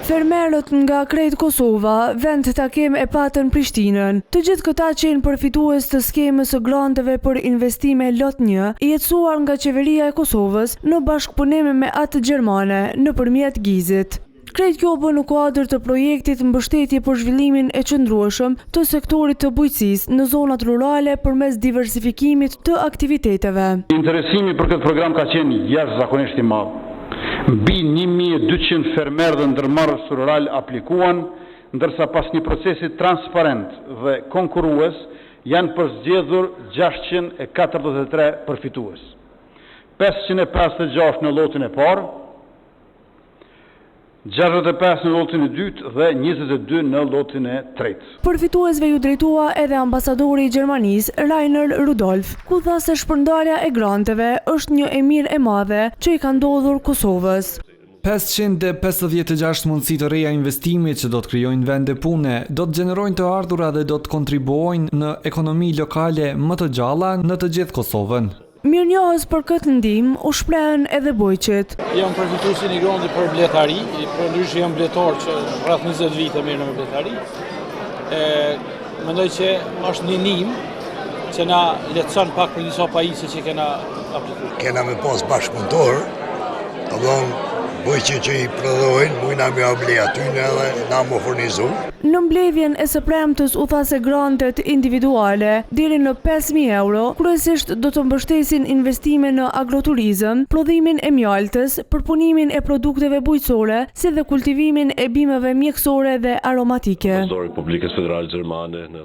Fermerët nga krejt Kosova, vend takim e patën Prishtinën. Të gjithë këta qenë përfitues të skemës së granteve për investime Lot 1, i jetësuar nga Qeveria e Kosovës në bashkëpunim me atë gjermane, nëpërmjet GIZ-it. Krejt kjo u bë në kuadër të projektit Mbështetje për zhvillimin e qëndrueshëm të sektorit të bujqësisë në zonat rurale përmes diversifikimit të aktiviteteve. Interesimi për këtë program ka qenë jashtëzakonisht i madh. Mbi 1200 fermerë dhe ndërmarrës rural aplikuan, ndërsa pas një procesi transparent dhe konkurrues janë përzgjedhur 643 përfitues. 556 në lotin e parë, 65 në lotin e dytë dhe 22 në lotin e tretë. Përfituesve iu drejtua edhe ambasadori i Gjermanisë, Rainer Rudolf, ku tha se shpërndarja e granteve është një e mirë e madhe që i ka ndodhur Kosovës. 556 mundësi të reja investimi që do të krijojnë vende pune, do të gjenerojnë të ardhura dhe do të kontribuojnë në ekonomi lokale më të gjalla në të gjithë Kosovën. Mirënjohës për këtë ndihmë u shprehën edhe bujqit. Jam përfitues i një granti për bletari, përndryshe jam bletar që rreth 20 vite merrem me bletari. E, mendoj që është një ndihmë që na lehtëson pak për disa pajisje që kena aplikuar. Kena me pas bashkëpunëtor, do bujqit që i prodhojnë, mujna me ja ble atyne edhe na më furnizu. Në mbledhjen e së premtës u tha se grantet individuale deri në 5.000 euro kryesisht do të mbështesin investime në agroturizëm, prodhimin e mjaltës, përpunimin e produkteve bujqësore, si dhe kultivimin e bimëve mjekësore dhe aromatike. Republikës Federale Gjermane në.